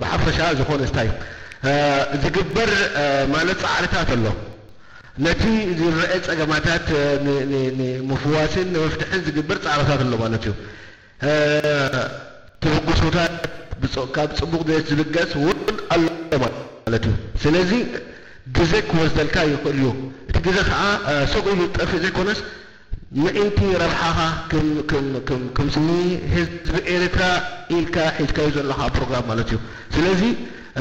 ብሓፈሻ ዝኾነ ስታይ ዝግበር ማለት ፃዕርታት ኣሎ። ነቲ ዝረአ ፀገማታት ንምፍዋስን ንምፍትሕን ዝግበር ፃዕርታት ኣሎ ማለት እዩ። ትብግሶታት ካብ ፅቡቕ ዘየት ዝብገስ እውን ኣሎ ማለት እዩ። ስለዚ ግዜ ክወስደልካ ይኽእል እዩ። እቲ ግዜ ከዓ ሰጉ ኢሉ ዝጠፍእ ዘይኮነስ ምእንቲ ረብሓኻ ከም ስኒ ህዝቢ ኤርትራ ኢልካ ሒዝካዩ ዘለኻ ፕሮግራም ማለት እዩ። ስለዚ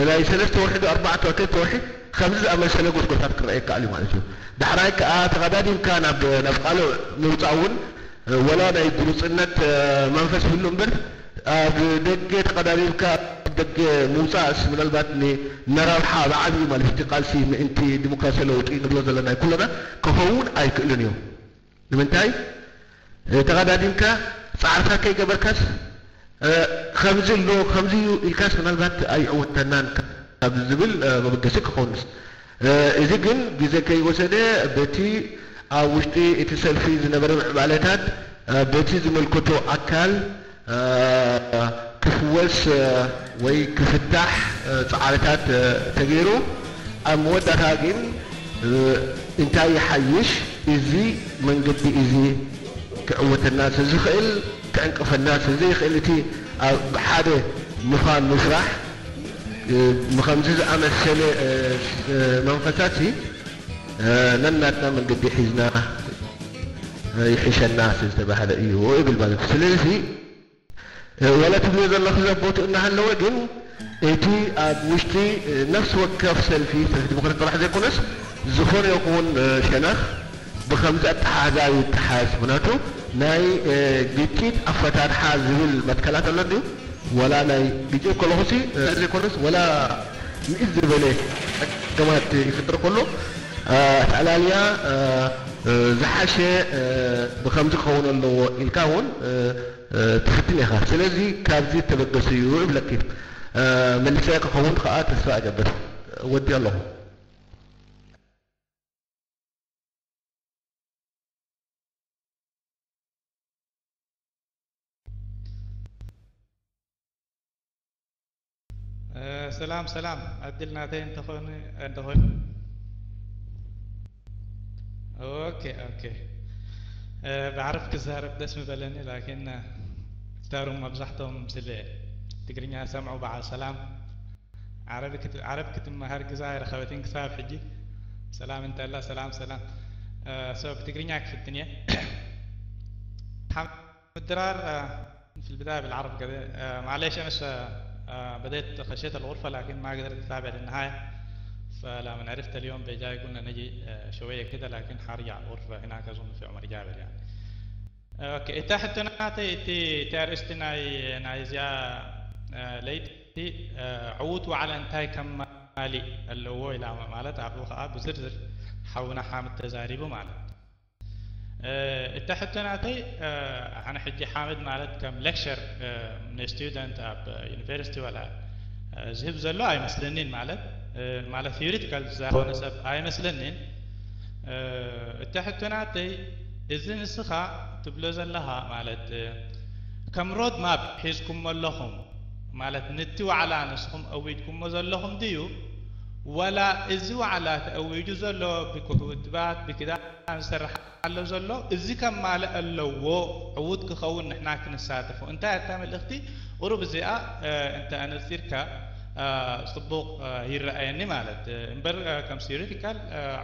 ናይ ሰለስተ ወርሒ ዶ ኣርባዕተ ወርሒ ክልተ ወርሒ ከምዚ ዝኣመሰለ ጎስጎሳት ክረአ ይከኣል እዩ ማለት እዩ። ዳሕራይ ከዓ ተቐዳዲምካ ናብ ናብ ቃልዕ ምውፃእ እውን ወላ ናይ ግሉፅነት መንፈስ ይህሉ እምበር ኣብ ደገ ተቐዳዲምካ ደገ ምውፃእስ ምናልባት ንረብሓ ብዓብዩ ማለት እቲ ቃልሲ ምእንቲ ዲሞክራሲያዊ ለውጢ ንብሎ ዘለና ኩለና ክኸውን ኣይክእልን እዩ። ንምንታይ ተቐዳዲምካ ፃዕርታት ከይገበርካስ ከምዚ ኣሎ ከምዚ እዩ ኢልካስ ምናልባት ኣይዕወተናን ካብ ዝብል መበገሲ ክኾንስ እዚ ግን ግዜ ከይወሰደ በቲ ኣብ ውሽጢ እቲ ሰልፊ ዝነበረ ምዕባለታት በቲ ዝመልከቶ ኣካል ክፍወስ ወይ ክፍታሕ ፃዕርታት ተገይሩ ኣብ መወዳእታ ግን እንታይ ይሓይሽ እዚ መንገዲ እዚ ክዕወተና ስዝኽእል ክዕንቅፈና ስዘይኽእል እቲ ኣብ ሓደ ምዃን ምስራሕ ብኸምዚ ዝኣመሰለ መንፈሳት ነናትና መንገዲ ሒዝና ይሕሸና ዝተባህለ እዩ ይብል ማለት እዩ። ስለዚ ወላ ትብሎ ዘለኹ ዘቦቱ እናሃለወ ግን እቲ ኣብ ውሽጢ ነፍሲ ወከፍ ሰልፊ ሰልፊ ዲሞክራት ጥራሕ ዘይኮነስ ዝኾነ ይኹን ሸነኽ ብኸምዚ ኣተሓሕዛ ይተሓዝ ምክንያቱ ናይ ግጭት ኣፈታትሓ ዝብል መትከላት ኣሎ ድዩ? ወላ ናይ ግጭት ከለኹሲ ዘይኮነስ ወላ ንእስ ዝበለ ጸገማት ይፍጥር ከሎ ኣተኣላልያ ዝሓሸ ብኸምዚ ክኸውን ኣለዎ ኢልካ እውን ትፍትን ኢኻ። ስለዚ ካብዚ ተበገሱ እዩ እብለኪ። መሊሰ ክኸውን ከዓ ተስፋ እገብር። ወዲ ኣለኹ። ሰላም ሰላም፣ ዕድል ናተይ እንተኾነ እንተኾነ ኦኬ ኦኬ። ብዓረብ ክዛረብ ደስ ምበለኒ፣ ላኪን እታሩም መብዛሕቶም ስለ ትግርኛ ሰምዑ በዓል ሰላም ዓረብ ክትመሃር ግዛ ኣይረኸበትን ክሳብ ሕጂ። ሰላም እንተላ ሰላም ሰላም። ሶ ብትግርኛ ክፍትን እየ። ምድራር في البداية بالعربي كده. معليش أنا بديت خشيت الغرفة لكن ما قدرت أتابع للنهاية، فلما عرفت اليوم بجاي قلنا نجي شوية كده، لكن حارجع الغرفة هناك أظن في عمر جابر يعني. ኦኬ፣ እታ ሕቶ ናተይ እቲ እቲ ኣርእስቲ ናይ ናይዚኣ ለይቲ ዕዉት ዋዕላ እንታይ ከማሊ ኣለዎ ኢላ ማለት ኣብኡ ከዓ ብዝርዝር ሓውና ሓምድ ተዛሪቡ ማለት። እታ ሕቶ ናተይ ኣነ ሕጂ ሓምድ ማለት ከም ሌክቸር ንስቱደንት ኣብ ዩኒቨርሲቲ ዋላ ዝህብ ዘሎ ኣይመስለኒን ማለት ማለት ቲዮሪቲካል ዝኾነ ሰብ ኣይመስለኒን። እታ ሕቶ ናተይ እዚ ንስኻ ትብሎ ዘለኻ ማለት ከም ሮድ ማፕ ሒዝኩሞ ኣለኹም ማለት ነቲ ዋዕላ ንስኹም ኣዊጅኩሞ ዘለኹም ድዩ ወላ እዚ ዋዕላ ተኣዊጁ ዘሎ ብክትባት ብክዳን ዝሰርሕ ኣሎ ዘሎ እዚ ከማልእ ኣለዎ ዕዉት ክኸውን ንሕና ክንሳተፎ እንታይ ኣታ መልእኽቲ ቁሩብ እዚኣ እንተ ኣነፂርካ ፅቡቕ ይረኣየኒ ማለት እምበር ከም ቲዮሪቲካል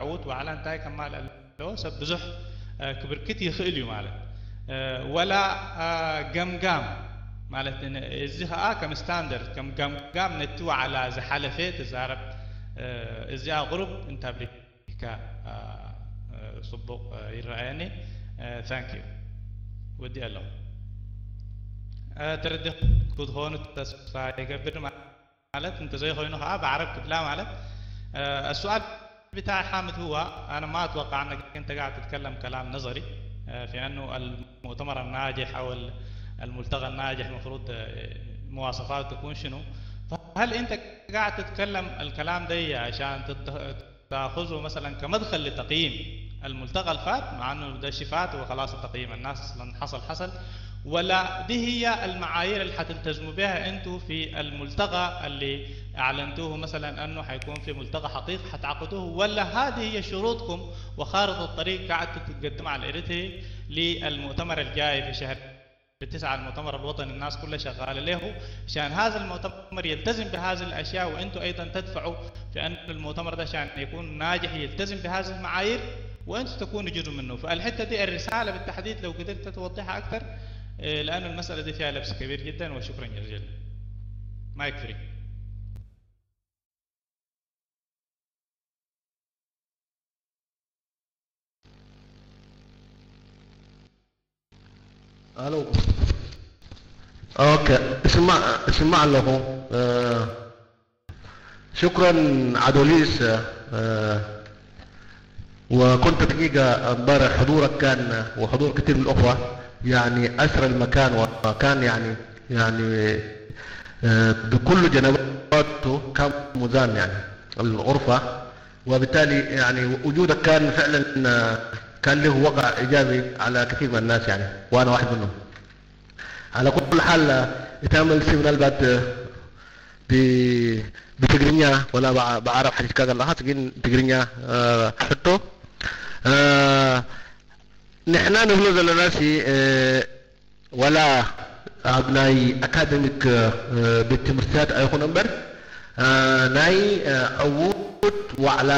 ዕዉት ዋዕላ እንታይ ከማልእ ኣለዎ ሰብ ብዙሕ ክብርክት ይኽእል እዩ ማለት ወላ ገምጋም ማለት እዚ ከዓ ከም ስታንደርድ ከም ገምጋም ነቲ ዋዕላ ዝሓለፈ ትዛረብ እዚኣ ቁሩብ እንተብሪካ ፅቡቕ ይረኣየኒ thank you ወዲ ኣለኹ ተረዲ ክትኾኑ ተስፋ ይገብር ማለት እንተዘይኮይኑ ከዓ ብዓረብ ክብላ ማለት السؤال بتاع حامد هو أنا ما أتوقع أنك أنت قاعد تتكلم كلام نظري في أنه المؤتمر الناجح أو الملتقى الناجح مفروض مواصفاته تكون شنو؟ فهل أنت قاعد تتكلم الكلام ده عشان تأخذه مثلا كمدخل لتقييم الملتقى الفات مع أنه ده شي فات وخلاص التقييم الناس أصلا حصل حصل ولا دي هي المعايير اللي حتلتزموا بها انتوا في الملتقى اللي اعلنتوه، مثلا انه حيكون في ملتقى حقيقي حتعقدوه، ولا هذه هي شروطكم وخارطة الطريق قاعد تتقدم على الاريتري للمؤتمر الجاي في شهر تسعة، المؤتمر الوطني الناس كلها شغالة له، عشان هذا المؤتمر يلتزم بهذه الأشياء، وأنتم أيضًا تدفعوا في أن المؤتمر ده عشان يكون ناجح يلتزم بهذه المعايير، وأنتم تكونوا جزء منه. فالحتة دي الرسالة بالتحديد لو قدرت توضحها أكثر، آه، لأن المسألة دي فيها لبس كبير جدًا، وشكرًا جزيلًا. مايك فري. الو. اوكي، اسمع، اسمع له. آه، شكرا ادوليس. آه، وكنت دقيقة امبارح حضورك كان، وحضور كثير من الاخوة، يعني اسر المكان، وكان يعني، يعني، آه، بكل جنباته كان مزان يعني الغرفة. وبالتالي يعني وجودك كان فعلا، آه، كان له وقع ايجابي على كثير من الناس يعني، وانا واحد منهم. على كل حال، آه، اتعمل سي من البعد، آه، ب- بتقرينيا ولا بع- بعرف حاجة كذا لها تقين تقرينيا، آه، حتى، آه، نحن نقول لنا ناسي، آه، ولا ኣብ ናይ ኣካደሚክ ቤት ትምህርትታት ኣይኹን እምበር፣ ናይ ዕዉት ዋዕላ፣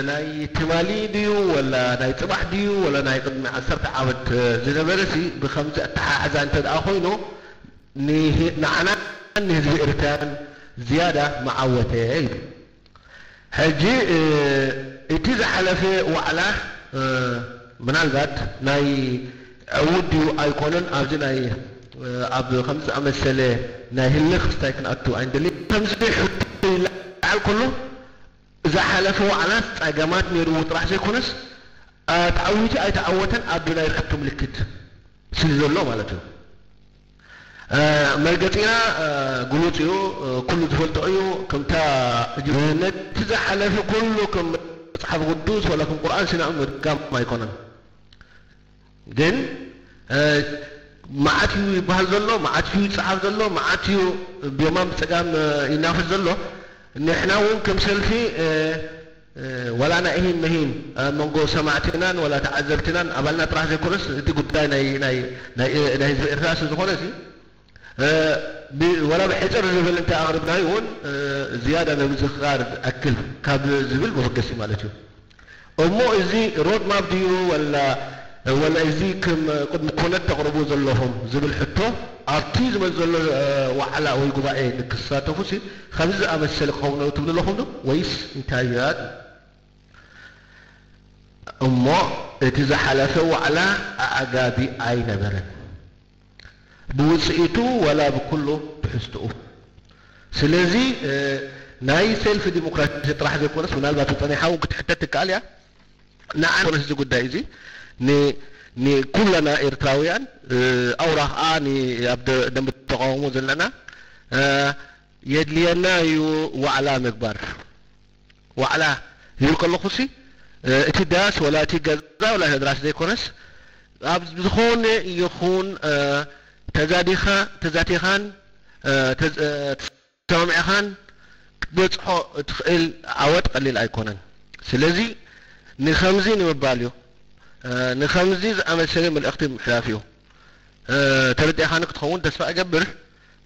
ናይ ትማሊ ድዩ ወላ ናይ ፅባሕ ድዩ ወላ ናይ ቅድሚ ዓሰርተ ዓመት ዝነበረ ሲ ብከምዚ ኣተሓሕዛ እንተ ደኣ ኮይኑ ንዓናን ንህዝቢ ኤርትራን ዝያዳ መዓወተ ኢሉ። ሕጂ እቲ ዝሓለፈ ዋዕላ ምናልባት ናይ ዕዉት ድዩ ኣይኮነን፣ ኣብዚ ናይ ኣብ ከምዚ ዝኣመሰለ ናይ ህልኽ ክስታይ ክንኣቱ ኣይንደሊ። ከምዚ ሕቶ ይለዓል ከሎ ዝሓለፈ ዋዕላ ጸገማት ነይርዎ ጥራሕ ዘይኮነስ ተዓዊቱ ኣይተዓወተን ኣብ ናይ ሕቶ ምልክት ስለ ዘሎ ማለት እዩ። መርገጺና ግሉጽ እዩ፣ ኩሉ ዝፈልጦ እዩ። ከምታ ነቲ ዝሓለፈ ኩሉ ከም መጽሓፍ ቅዱስ ወላ ከም ቁርኣን ሲና ምድጋም ኣይኮነን። ግን መዓት እዩ ይበሃል ዘሎ፣ መዓት እዩ ይጸሓፍ ዘሎ፣ መዓት እዩ ብየማን ብጸጋም ይናፈስ ዘሎ። ንሕና እውን ከም ሰልፊ ወላ ናይ እሂን መሂን ኣብ መንጎ ሰማዕትናን ወላ ተዓዘብትናን ኣባልና ጥራሕ ዘይኮነስ እቲ ጉዳይ ናይ ናይ ናይ ናይ ህዝቢ ኤርትራ ስለ ዝኾነ ሲ ወላ ብሕጽር ዝብል እንተ ኣቕርብናዮ እውን ዝያዳ ንምዝኽኻር ኣክል ካብ ዝብል መበገሲ ማለት እዩ። እሞ እዚ ሮድ ማፕ ድዩ ወላ ወላ እዚ ከም ቅድሚ ኮነት ተቕርቡ ዘለኹም ዝብል ሕቶ ኣብቲ ዝመጽእ ዘሎ ዋዕላ ወይ ጉባኤ ንክሳተፉ ሲ ከምዚ ዝኣመሰለ ክኸውን ኣለዎ ትብሉ ኣለኹም ዶ ወይስ እንታይ እዩ? እሞ እቲ ዝሓለፈ ዋዕላ ኣዕጋቢ ኣይነበረን፣ ብውጽኢቱ ወላ ብኩሉ ትሕዝትኡ። ስለዚ ናይ ሰልፊ ዲሞክራሲ ጥራሕ ዘይኮነስ ምናልባት ጸኒሓ እውን ክትሕተት ትከኣል እያ። ንዓና ኮነስ እዚ ጉዳይ እዚ ንኩለና ኤርትራውያን ኣውራ ከዓ ኣብ ደንብ ተቃውሞ ዘለና የድልየና እዩ ዋዕላ ምግባር። ዋዕላ ይብል ከለኹሲ እቲ ዳስ ወላ እቲ ገዛ ወላ እቲ ኣድራሽ ዘይኮነስ ኣብ ዝኾነ ይኹን ተዛዲኻ ተዛቲኻን ተሰማሚዕኻን ክትበፅሖ እትኽእል ዓወት ቀሊል ኣይኮነን። ስለዚ ንኸምዚ ንምባል እዩ፣ ንኸምዚ ዝኣመሰለ መልእኽቲ ምሕላፍ እዩ። ተረዲእኻኒ ክትኸውን ተስፋ እገብር።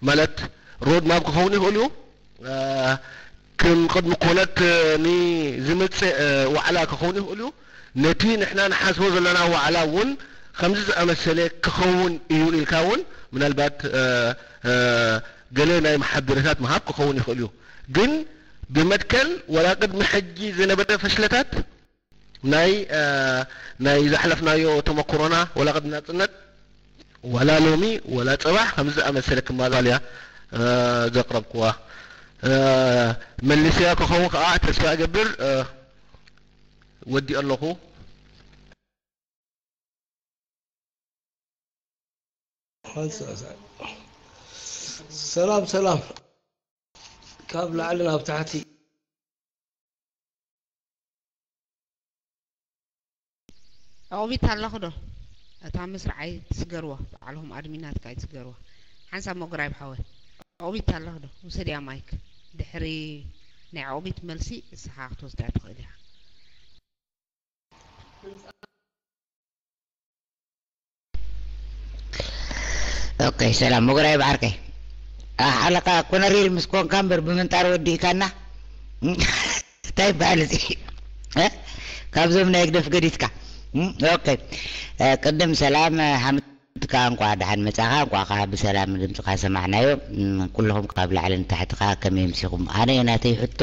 ማለት ሮድ ማፕ ክኸውን ይኽእል እዩ። ከም ቅድሚ ኮነት ንዝመፅእ ዋዕላ ክኸውን ይኽእል እዩ። ነቲ ንሕና ንሓስቦ ዘለና ዋዕላ እውን ከምዚ ዝኣመሰለ ክኸውን እዩ ኢልካ እውን ምናልባት ገለ ናይ መሓበሬታት ምሃብ ክኸውን ይኽእል እዩ። ግን ብመትከል ወላ ቅድሚ ሕጂ ዝነበረ ፈሽለታት ናይ ናይ ዘሕለፍናዮ ተመክሮና ወላ ቅድሚ ናጽነት ወላ ሎሚ ወላ ጽባሕ ከምዚ ዝኣመሰለ ክማል እያ ዘቕረብክዋ። መሊሰያ ክኸውን ከዓ ተስፋ እገብር። ወዲኦ ኣለኹ። ሰላም ሰላም፣ ካብ ላዕሊ ናብ ታሕቲ። ኣቑሚት ኣለኹ ዶ? እታ ምስራዓይ ትስገርዋ፣ ባዕልኹም ኣድሚናት ከኣ ይስገርዋ። ሓንሳብ ሞግራይ ብሓወ። ኦቢት ኣለኽ ዶ? ውሰድያ ማይክ። ድሕሪ ናይ ኦቢት መልሲ ንስኻ ክትወስዳ ትኽእል ኢኻ። ኦኬ፣ ሰላም ሞግራይ ብዓርከይ። ኣሕ፣ ኣለካ ኮነሪል ምስ ኮንካ እምበር ብምንጣር ወዲእካና። እንታይ ይበሃል እዚ? እ? ካብዞም ናይ ህግደፍ ገዲፍካ። እም፣ ኦኬ። እ፣ ቅድም ሰላም፣ እ፣ ሓምድካ እንኳዕ ደሓን መጻኻ፣ እንኳዕ ከኣ ብሰላም ድምጽኻ ሰማዕናዮ። እም፣ ኩልኹም ካብ ላዕሊ ንታሕቲ ከኣ ከመይ ኣምሲኹም? ኣነ ናተይ ሕቶ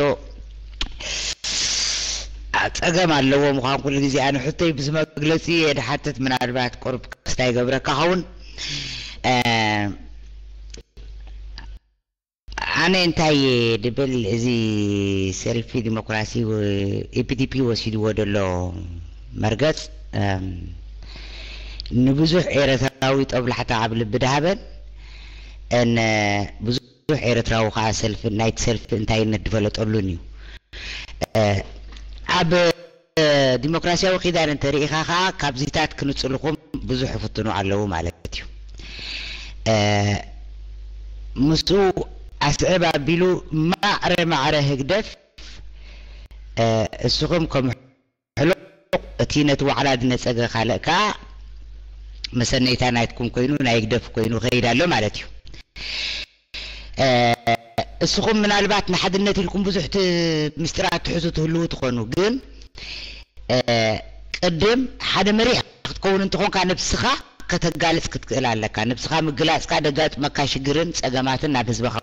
ጸገም ኣለዎ ምዃን ኩሉ ግዜ ኣነ ሕቶይ ምስ መግለጺ እየ ድሓትት፣ ምናልባት ቁሩብ ክስታ ይገብረካ ኸውን። እ፣ ኣነ እንታይ እየ ድብል፣ እዚ ሰልፊ ዲሞክራሲ ወ-፣ ኢፒዲፒ ወሲድዎ ዘሎ መርገጽ፣ እም፣ ንብዙሕ ኤረትራዊ ጦብላሕታ ኣብ ልቢ ድሃበን፣ እን ብዙሕ ኤረትራዊ ከኣ ሰልፊ፣ ናይቲ ሰልፊ እንታይነት ድፈለጠሉን እዩ። እ፣ ኣብ ዲሞክራሲያዊ ኪዳን እንተርኢኻ ከኣ ካብዚታት ክንጽልኹም ብዙሕ ይፍትኑ ኣለዉ ማለት እዩ። እ፣ ምስኡ ኣስዕብ ኣቢሉ ማዕረ ማዕረ ህግደፍ፣ እ፣ እስኹም ከም ሕሉቕ እቲ ነቲ ዋዕላ ዝነጸገ ካልእ ከኣ መሰነይታ ናትኩም ኮይኑ ናይ ህግደፍ ኮይኑ ይኸይድ ኣሎ ማለት እዩ። እ፣ እስኹም ምናልባት ንሓድነት ኢልኩም ብዙሕ ት-፣ ምስጢራት ትሕዙ ትህልዉ ትኾኑ፣ ግን፣ እ፣ ቅድም ሓደ መሪሕ ክትከውን እንተኾንካ ነብስኻ ከተጋልጽ ክትክእል ኣለካ። ነብስኻ ምግላጽካ ደጋጥመካ ሽግርን ጸገማትን ናብ ህዝብኻ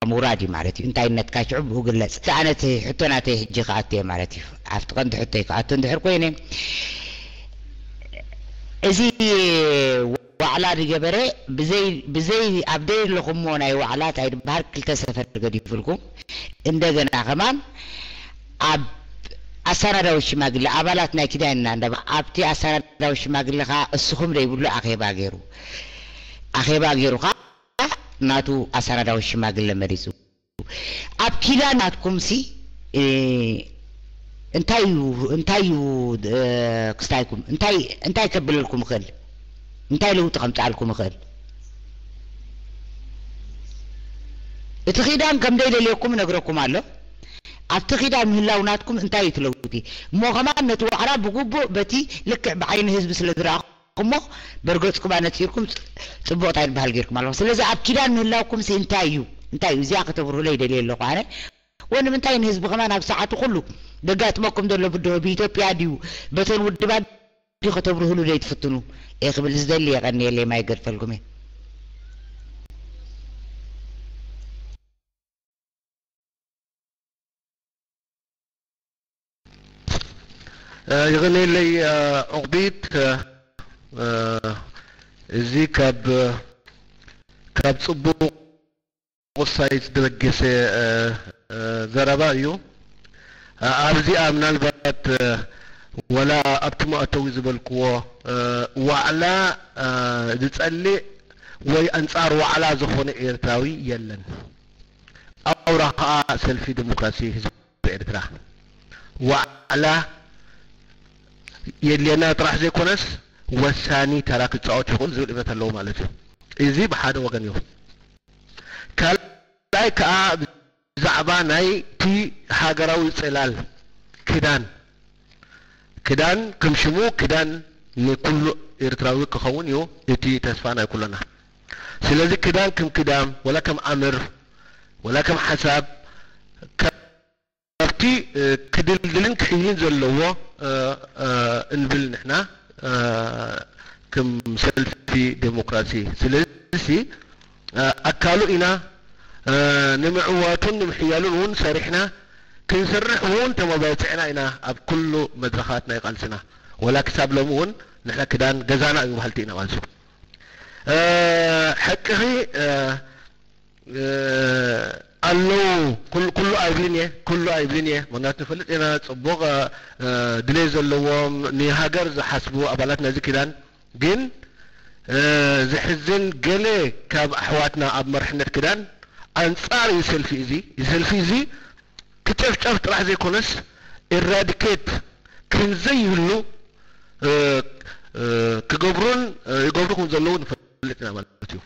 ምውራድ እዩ ማለት እዩ። እንታይነትካ ሽዑ ብኡ ግለጽ። እቲ ኣነ እቲ ሕቶ ናተይ ሕጂ ክኣቱ እየ ማለት እዩ። ኣብቲ ቀንዲ ሕቶይ ክኣቱ እንድሕር ኮይነ፣ እዚ ዋዕላ ዝገበረ ብዘይ፣ ብዘይ፣ ኣብ ደይ ኣለኹሞ ናይ ዋዕላ እንታይ ድበሃል ክልተ ሰፈር ገዲፉልኩም፣ እንደገና ከማን ኣብ ኣሰናዳዊ ሽማግለ ኣባላት ናይ ኪዳንና እንዳ፣ ኣብቲ ኣሰናዳዊ ሽማግለ ከኣ እስኹም ዘይብሉ ኣኼባ ገይሩ፣ ኣኼባ ገይሩ ከኣ ናቱ ኣሰናዳዊ ሽማግለ መሪጹ። ኣብ ኪዳን ናትኩምሲ፣ እ፣ እንታይ እዩ፣ እንታይ እዩ፣ እ፣ ክስታይኩም? እንታይ፣ እንታይ ከብለልኩም ይኽእል? እንታይ ለውጢ ከምጽኣልኩም ይኽእል? እቲ ኪዳን ከም ደይደልየኩም እነግረኩም ኣሎ። ኣብቲ ኪዳን ምህላው ናትኩም እንታይ እዩ እቲ ለውጢ? እሞ ከማን ነቲ ዋዕላ ብግቡእ በቲ ልክዕ ብዓይኒ ህዝቢ ስለ ዝረኣኹ እሞ በርገጽኩም ኣነጺርኩም ጽ-፣ ጽቡቕ እንታይ ዝበሃል ጌርኩም ኣለኹም። ስለዚ ኣብ ኪዳን ምህላውኩም ሲ እንታይ እዩ? እንታይ እዩ? እዚኣ ከተብርሁለይ ይደልየ ኣለኹ ኣነ። ወንምንታይ ንህዝቢ ከማን ኣብ ሰዓቱ ኩሉ ደጋጥመኩም ዘሎ ብድሆ ብኢትዮጵያ ድዩ በተን ውድባት ድዩ ከተብርሁሉ ደይ ትፍትኑ? እየ ክብል ዝደሊ፣ የቐንየለይ፣ ማይ ገድፈልኩም እየ። እ፣ ይቕንየለይ፣ እ፣ ዑቕቢት፣ እ፣ እ፣ እዚ ካብ፣ ካብ ጽቡቕ ሳይት ዝተበገሰ፣ እ፣ እ፣ ዘረባ እዩ። እ፣ ኣብዚኣ ምናልባት፣ እ፣ ወላ ኣብቲ መእተዊ ዝበልክዎ፣ እ፣ ዋዕላ፣ እ፣ ዝጸልእ ወይ ኣንጻር ዋዕላ ዝኾነ ኤርትራዊ የለን። ኣውራ ኸኣ ሰልፊ ዲሞክራሲ ህዝቢ ኤርትራ ዋዕላ የድልየና ጥራሕ ዘይኮነስ ወሳኒ ተራ ክጻወት ይኽእል ዝብል እምነት ኣለዎ ማለት እዩ። እዚ ብሓደ ወገን እዩ። ካልኣይ ከኣ ብዛዕባ ናይቲ ሃገራዊ ጽላል ክዳን፣ ክዳን ከም ሽሙ ክዳን ንኩሉ ኤርትራዊ ክኸውን እዩ እቲ ተስፋ ናይ ኩልና። ስለዚ ክዳን ከም ክዳን ወላ ከም ኣምር ወላ ከም ሓሳብ ካብቲ፣ እ፣ ክድልድልን ክሕይልን ዘለዎ፣ እ፣ እ፣ እንብል ንሕና፣ እ፣ ከም ሰልፊ ዴሞክራሲ። ስለዚ፣ እ፣ ኣካሉ ኢና፣ እ፣ ንምዕዋቱን ንምሕያሉን እውን ሰሪሕና ክንሰርሕ እውን ተመባጺዕና ኢና ኣብ ኩሉ መድረኻት ናይ ቃልስና። ወላ ክሳብ ሎሚ እውን ንሕና ክዳን ገዛና እዩ በሃልቲ ኢና ማለት እዩ። እ፣ ሓቅኺ፣ እ፣ እ፣ ኣለዉ፣ ኩሉ፣ ኩሉ ኣይብልን እየ፣ ኩሉ ኣይብልን እየ። ምኽንያቱ ንፈልጥ ኢና፣ ጽቡቕ፣ እ፣ ድሌት ዘለዎም፣ ንሃገር ዝሓስቡ ኣባላት ናይዚ ኪዳን። ግን፣ እ፣ ዘሕዝን፣ ገለ ካብ ኣሕዋትና ኣብ መርሕነት ኪዳን ኣንጻር እዚ ሰልፊ እዚ፣ እዚ ሰልፊ እዚ ክጨፍጨፍ ጥራሕ ዘይኮነስ፣ ኤራዲኬት ከም ዘይህሉ፣ እ፣ ክገብሩን ይገብሩ ከም ዘለዉ ንፈልጥ ኢና ማለት እዩ።